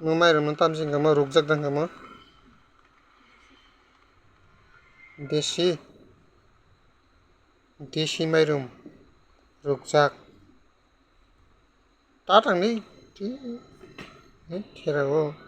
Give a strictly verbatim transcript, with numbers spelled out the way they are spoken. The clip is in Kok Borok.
Nwng mairum no tamsing kamo rukjak dang kamo. Desi. Desi mairum. Rukjak. Ta tangni. Ti. Ni thera o.